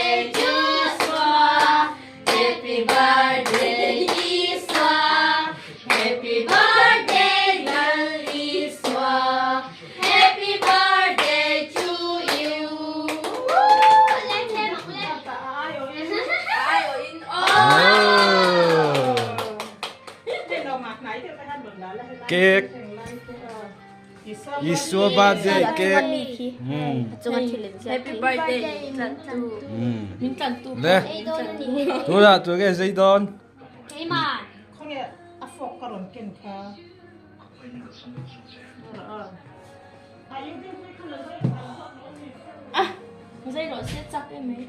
birthday Joshua Happy birthday Isua Happy birthday Lal Isua Happy birthday to you Cake Isua birthday cake. Happy birthday min tlantu. Le. Tu la tu ke zei don. Khonge a fork ka rawn ken kha. Ah, zei rawh se chak em mai.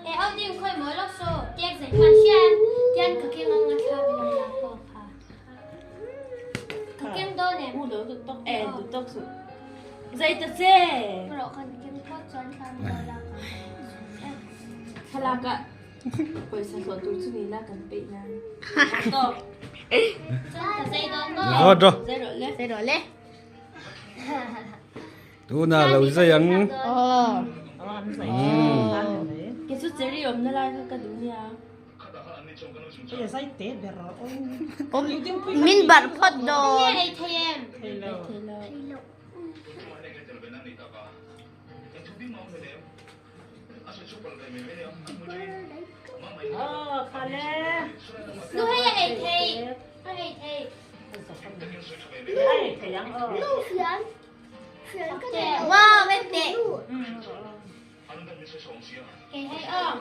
E au ding khoi mo lok so tek zai man sian tian ka keng ang thla bi la ko pha. Ka keng do ne. U lo du tok e du tok su. Zei ta che. Ro kan keng phot chuan thla bi la. Thlalak ah pawisa hlawh tur chu ni la kan peih nan. Tawk. Chuan ka zei dawn maw? Rawt rawh. Zei rawh le. Zei rawh le. Tunah lo zei ang. Ke chu cherry awmna lai kha ka duh nia. Min barh phawt dawn. Ei thei em? Thei lo. Nu hei a ei thei. A ei thei. Wow, bên tệ. Kei hei aw.